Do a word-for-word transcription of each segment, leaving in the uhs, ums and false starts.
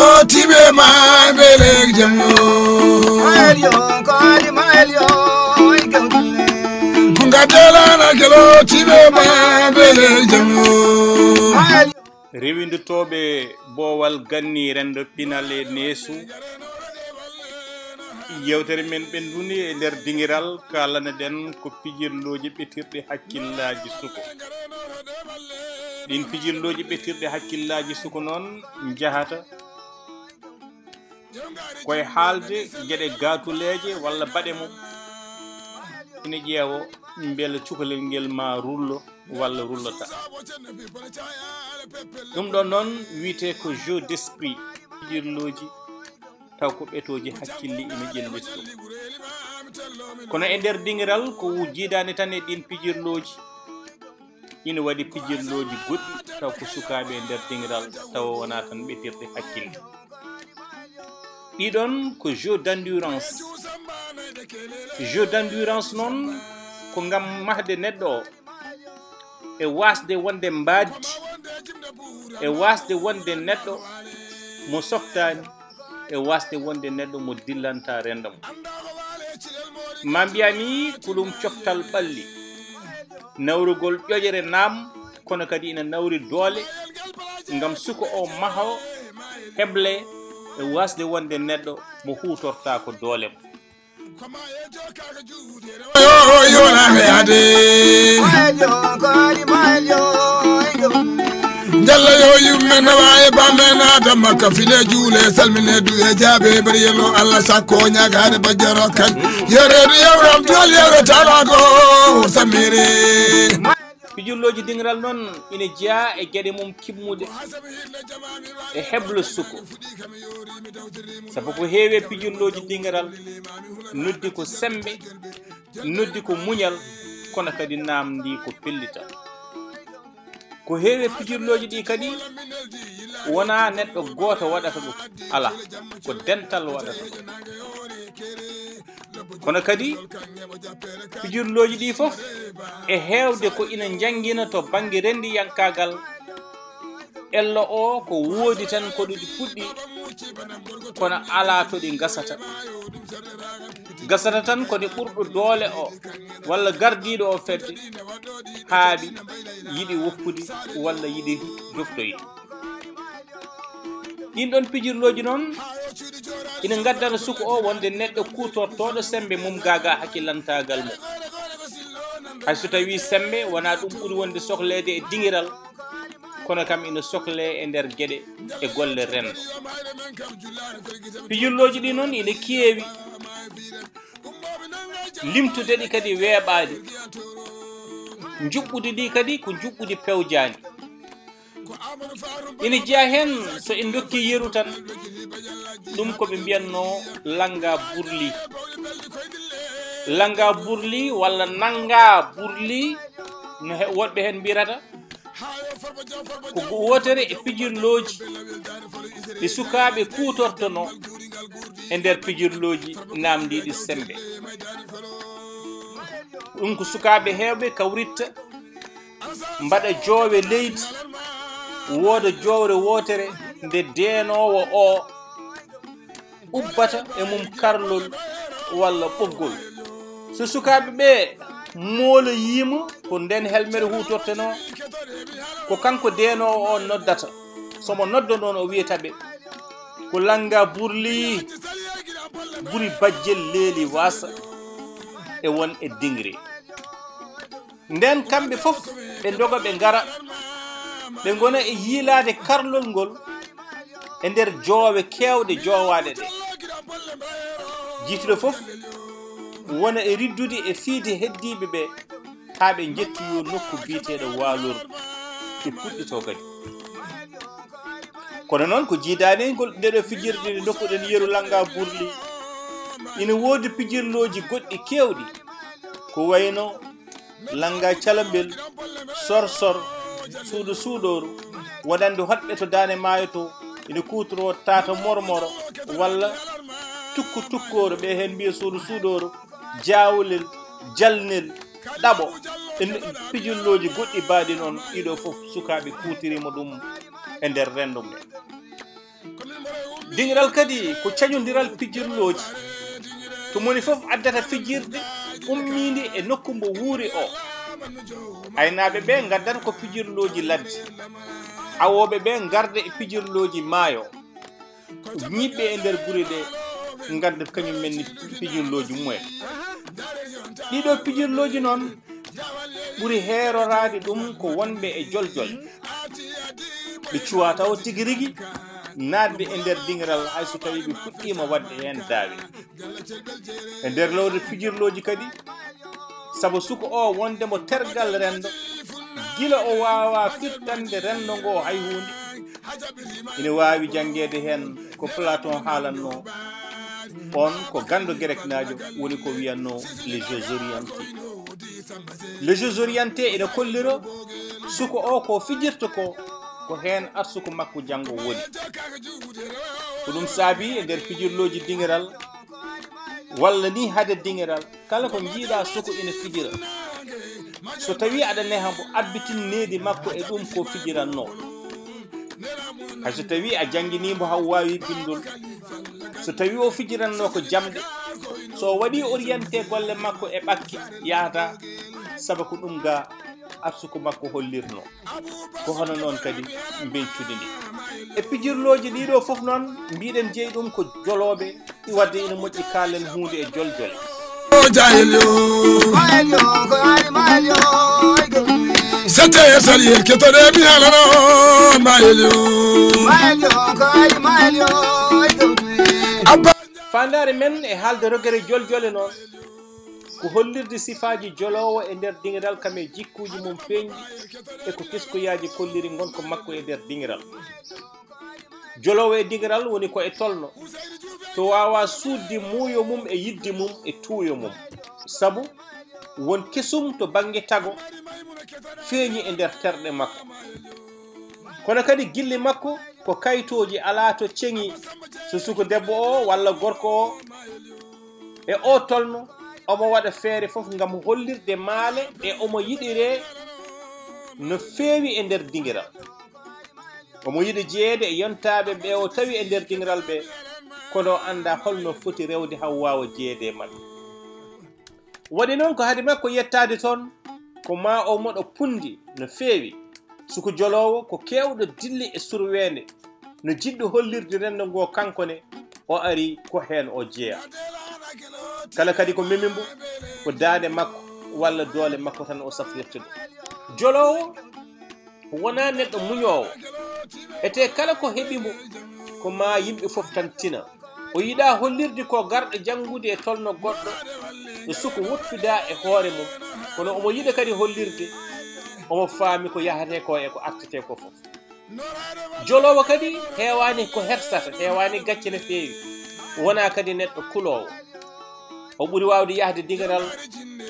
O tibe ma bele jam o. Maelio, ko ali maelio, ay gawdine. Nga delana gelo tibe ma bele jam o. Maelio. Rewindotooɓe boowal ganni renndo pinal e neesu. Yewtere men ɓennduni e nder dingiral, kaalane ɗen ko pijirlooji ɓetirɗi hakkillaaji suko. Ɗin pijirlooji ɓetirɗi hakkillaaji suko noon njahata koye haalde geɗe gaatuleeje walla baɗe mum. Ina ƴeewo mbele cukalel ngel ma rullo walla rullata. Ɗum ɗon noon wiyetee ko jeu d'esprit, pijirlooji taw ko ɓetooji hakkille ina ƴelliti ɗum. Kono e nder dingiral ko wu-, jiidaani tan e ɗiin pijirlooji, ina waɗi pijirlooji goɗɗi taw ko sukaaɓe e nder dingiral tawa wonaa tan ɓetirɗe hakkille. Ɗiɗon ko jeu d'endurance. Jeu d'endurance noon ko ngam mahde neɗɗo o e waasde wonde mbaadi, e waasde wonde neɗɗo mo softaani, e waasde wonde neɗɗo mo dillanta renndo mum. Ma mbiya ni ko ɗum coftal ɓalli, nawrugol ƴoƴre naam, kono kadi ina nawri doole ngam suko o maho heble e waasde wonde neɗɗo mo huutortaako doole mum. Yo, yo, na yaade. Njalla yo yummen na waye bammen na da makka fine juule salmine du e jaabe bari yelo Allah sakko nyaagaade bajjaro kan. Yere du yawram tol yere talago samire. Pijirlooji dingiral noon ina jeyaa e geɗe mum kimmuɗe e heblo suko. Sabu ko heewi e pijirlooji dingiral noddi ko semmbe, noddi ko muñal, kono kadi naamndi ko pellital. Ko heewi e pijirlooji ɗi kadi wonaa neɗɗo gooto waɗata ɗum, alaa, ko dental waɗata ɗum. Kono kadi, pijirlooji ɗi fof e heewde ko ina njanngina to bannge renndiyankaagal, ello o ko woodi tan ko ɗi puɗɗi, kono alaa to ɗi ngasata. Gasata tan ko nde ɓurɗo doole o, walla gardiiɗo o fedde, haaɓi, yiɗi woppude, walla yiɗi doftoyde. Ɗin ɗon pijirlooji noon ina ngaddana suko o wonde neɗɗo kuutortooɗo semmbe mum gaagaa hakkilantaagal mum. Hay so tawii semmbe wonaa ɗum ɓuri wonde sokleede e dingiral, kono kam ina soklee e nder geɗe e golle renndo. Pijirlooji ɗi noon ina keewi, limtude ɗi kadi weeɓaani. Njuɓɓudi ndi kadi ko njuɓɓudi pewjaandi. Ina jeyaa heen, so en ndokkii yeru tan, ɗum ko ɓe mbiyatnoo lannga burli. Lannga burli walla nannga burli no he-, woɗɓe heen mbiyata, ko go-, wootere e pijirlooji ɗi sukaaɓe kuutortonoo e nder pijirlooji naamndiiɗi semmbe. Ɗum ko sukaaɓe heewɓe kawritta, mbaɗa joowe leydi, wooda jowre wootere nde deenoowo o ubbata e mum karlol walla ɓoggol. So sukaaɓe ɓe mooloyiima, ko ndeen helmere huutortenoo, ko kanko deenoowo on noddata. So mo nodda noon, o wiyata ɓe, ko lannga burli, buri bajjel leeli waasa e won e dingre. Nden kamɓe fof ɓe ndoga, ɓe ngara, ɓe ngona e yiilaade karlol ngol e nder joowe keewɗe joowaaɗe ɗe. Jiituɗo fof wona e riddude e fiide heddiiɓe ɓe haa ɓe njettoyoo nokku biyeteeɗo Waalor, ɓe puɗɗitoo kadi. Kono noon ko jiidaani ngol, ndeɗo fijirde nde ndokkuɗen yeru lannga burli, ina woodi pijirlooji goɗɗi keewɗi, ko wayno lannga calambel, sorsor, suudu suuɗooru, wonande hoɗɓe to Daande Maayo to, ina kuutoroo tata mormoro walla tukku tukkooro, ɓe heen mbiya suudu suuɗooru, jaawlel, jalnel, ɗaɓo, e n-, pijirlooji goɗɗi baaɗi noon, ɗiɗo fof sukaaɓe kuutiriima ɗum e nder renndo men. Diŋiral kadi ko cañondiral pijirlooji. To moni fof addata fijirde ummiinde e nokku mbo wuuri o. Aynaaɓe ɓe ngaddata ko pijirlooji ladde. Awooɓe ɓe ngarda e pijirlooji maayo. Ñiɓɓe e nder gure ɗe ngadda kañum men ni pijirlooji mumen. Ɗiɗo pijirlooji noon ɓuri heeroraade ɗum ko wonɓe e joljole. Ɓe cuwa taw tigi rigi naatde e nder diŋiral hay so tawii ɓe puɗɗiima waɗde heen daawe. E nder lowre pijirlooji kadi, sabu suka o wonde mo tergal renndo, gila o waawaa firtande renndo ngo hay huunde. Ina waawi janngeede heen ko Platon haalatnoo, oon ko ganndo Gereknaajo woni ko wiyatnoo les Jeux orientés. Les Jeux orientés ina kollira suka o ko fijirta ko, ko heen arsuka makko janngo woni. Ko ɗum saabi e nder pijirlooji diŋiral walla ni hade diŋiral, kala ko njiiɗa suka ina fijira, so tawi aɗa neha mbo, abbitin needi makko e ɗum ko fijiranno. Hay so tawi a jannginii mbo haa o waawi binndol, so tawi o fijiranno ko jamɗe, so o waɗi orienté golle makko e ɓakke yahata, sabu ko ɗum ga arsuka makko hollirno. Ko hono noon kadi mbeñcudi ndi. E pijirlooji ɗiɗo fof noon, mbiɗen jeyi ɗum ko jolooɓe, wadde ina moƴƴi kaalen huunde e joljole. Jahil yo. Sette yersal yel ketore mi halano mayel yo. Abba. Faandaare men e haalde rogere joljole noon, ko hollirde sifaaji joloowo e nder diŋiral kam e jikkuuji mum peeñɗi e ko kiskoyaaji kolliri ngonka makko e nder diŋiral. Joloowo e diŋiral woni ko e tolno, to waawa suuɗde muuyo mum e yiɗde mum e tuuyo mum. Sabu won kesum to bannge tago feeñi e nder terɗe makko. Kono kadi gilli makko ko kayitooji, alaa to ceŋi. So suka debbo o walla gorko o e o tolno, omo waɗa feere fof ngam hollirde maale ɗe omo yiɗiree no feewi e nder diŋiral. Omo yiɗi jeyeede e yontaaɓe ɓe o tawi e nder diŋiral ɓe, kono o anndaa hol no foti rewde haa o waawa jeyeede e maɓɓe. Waɗi noon ko hade makko yettaade toon, ko ma o moɗo punndi no feewi. Suka joloowo ko keewɗo dilli e surweende, no jiɗɗo hollirde renndo ngo kanko ne, o ari ko heen o jeyaa. Kala kadi ko memi mbo, ko daande makko walla doole makko tan o safrirta ɗum. Joloowo wonaa neɗɗo muñoowo. Etee kala ko heɓi mo, ko ma yimɓe fof tan tina. O yiɗaa hollirde ko garɗo janngude e tolno goɗɗo, no suka woppidaa e hoore mum. Kono omo yiɗa kadi hollirde, omo faami ko yahatee ko e ko artetee ko fof. Joloowo kadi heewaani ko hersata, heewaani gacce no feewi. Wonaa kadi neɗɗo kuloowo. O ɓuri waawde yahde diŋiral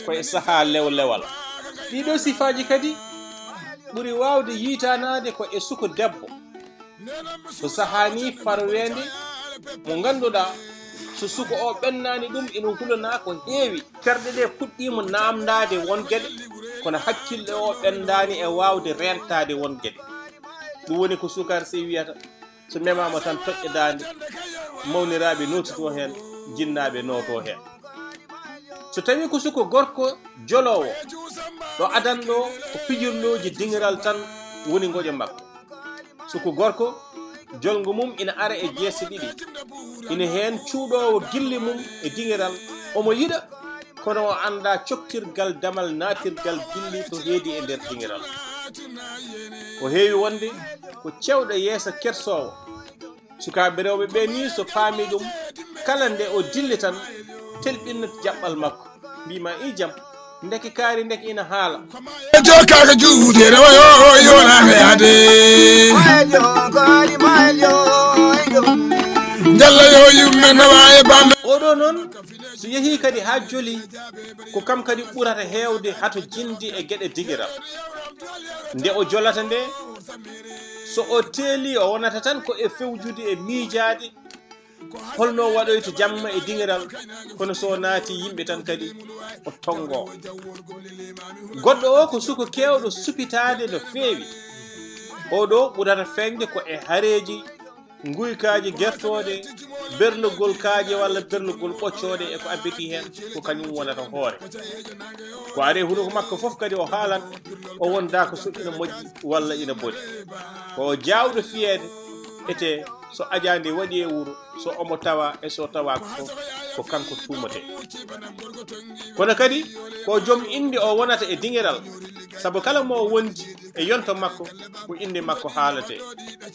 ko e sahaa lewlewal. Ɗiɗo sifaaji kadi ɓuri waawde yiitaanaade ko e suka debbo. Ko sahaa ni farweende mo ngannduɗaa, so suka o ɓennaani ɗum, ina hulana ko heewi. Terɗe ɗe puɗɗiima naamndaade won geɗe, kono hakkille o ɓenndaani e waawde reentaade won geɗe. Ɗum woni ko sukar si wiyata, so memaama tan toƴƴa daande, mawniraaɓe nootito heen, jinnaaɓe nooto heen. So tawii ko suka gorko joloowo, ɗo adan ɗo ko pijirlooji diŋiral tan woni ngoƴo makko. Suka gorko, jolngo mum ina ara e jeese ɗiɗi. Ina heen cuuɗoowo gilli mum e diŋiral, omo yiɗa, kono o anndaa coktirgal damal naatirgal gilli to heedi e nder diŋiral. O heewi wonde ko cewɗo yeeso kersoowo. Sukaaɓe rewɓe ɓe ni so paami ɗum, kala nde o dilli tan, telɓinat jaɓɓal makko. Mbiima, "I jam, ndeke kaari ndeke ina haala." Jokkaaka juuɗe rewa yo, yona yaade. Njalla yo yumma nawa e bambe. Oɗo noon, so yehii kadi haa joli, ko kam kadi ɓurata heewde hato jindi e geɗe digiral. Nde o jolata nde, so o teeli, o wonata tan ko e fewjude e miijaade, holno waɗoyta jamma e diŋiral, kono so naati yimɓe tan kadi o tonngo. Goɗɗo o ko suka keewɗo supitaade no feewi. Oɗo ɓurata feeñde ko e hareeji nguykaaje gertooɗe, berlogol kaaƴe walla berlogol ɓoccooɗe e ko abbiti heen, ko kañum wonata hoore. Ko ari e hunuko makko fof kadi o haalan, o wondaa ko so ina moƴƴi walla ina boni. Ko o jaawɗo fiyeede, etee so ajaande waɗi e wuro, so omo tawa e so tawaaka fof, ko kanko tuumatee. Kono kadi ko joom innde o wonata e diŋiral, sabu kala mo o wondi e yonto makko, ko innde makko haalatee.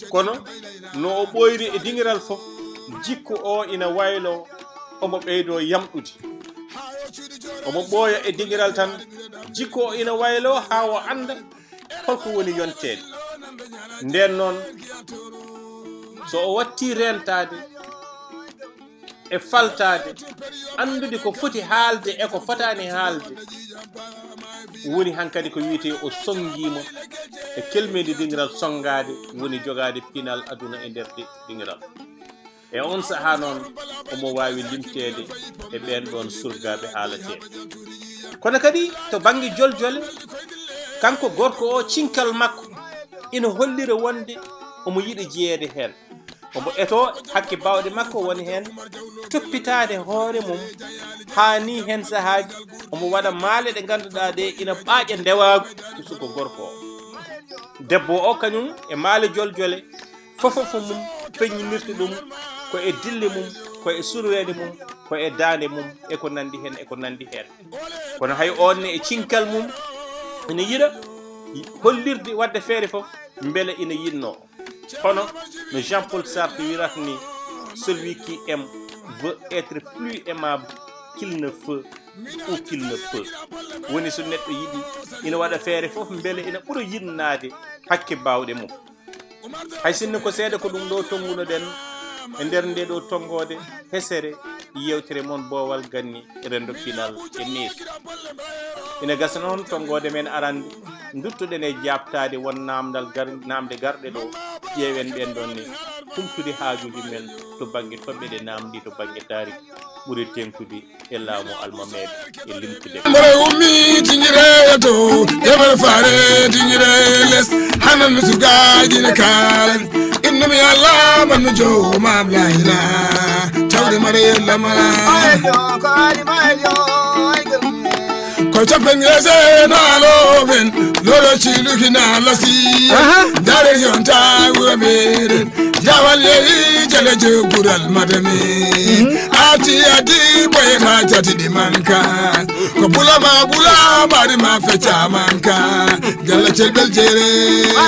Kono no o ɓooyri e diŋiral fof, jikku o ina wayloo, omo ɓeydoo yamɗude. Omo ɓooya e diŋiral tan, jikku o ina wayloo haa o annda holko woni yonteede. Ndeen noon, so o wattii reentaade e faltaade, anndude ko foti haalde e ko fotaani haalde, woni hankadi ko wiyetee o sonngiima e kelmeendi diŋiral sonngaade, woni jogaade pinal aduna e nder di-, diŋiral. E oon sahaa noon, omo waawi limteede e ɓeen ɗoon surgaaɓe haalatee. Kono kadi, to bannge joljole, kanko gorko o, cinkal makko ina hollira wonde omo yiɗi jeyeede heen. Omo etoo hakke baawɗe makko woni heen toppitaade hoore mum, haa nii heen sahaaji omo waɗa maale ɗe ngannduɗaa ɗe ina ɓaaƴa ndewaagu to suka gorko o. Debbo o kañum e maale joljole, fofofo mum feññinirta ɗum ko e dille mum, ko e surweende mum, ko e daande mum, e ko nanndi heen, e ko nanndi heen. Kono hay oon ne e cinkal mum ina yiɗa hollirde, waɗde feere fof mbele ina yiɗnoo. Hono no Jean-Paul Sartre wirata ni, celui qui aime veut être plus aimable qu'il ne veut ou qu'il ne peut. Woni so neɗɗo yiɗi, ina waɗa feere fof mbele ina ɓura yiɗnaade hakke baawɗe mum. Hay sinno ko seeɗa ko ɗum ɗo tonngunoɗen e nder nde ɗo tonngoode hesere, yeewtere mon Boowal Ganni, renndo pinal e neesu. Ina gasa noon tonngoode men arande nduttoɗen e jaabtaade won naamndal gar-, naamnde garɗe ɗo, ƴeewen ɓeen ɗoon ne humtude haajuuji men to bannge toɓɓe ɗe naamndi, to bannge taariik ɓuri teeŋtude e laamu almameeɓe e limtude. Mbore ummi tijire to, yemere faare tijire les, hanan mi sugaaji ne kaalan. Innumi Allah man mi jooma Ablaila, tawde mare lamara. Ko capen yese na loben, lolo ciluki na lasi. Aha. Dare yonta wuro meɗen. Jawal yehi jele je gural madame. Ati adi boye ha jati di manka. Ko bula ma bula mari ma fecha manka. Gala chel bel jere.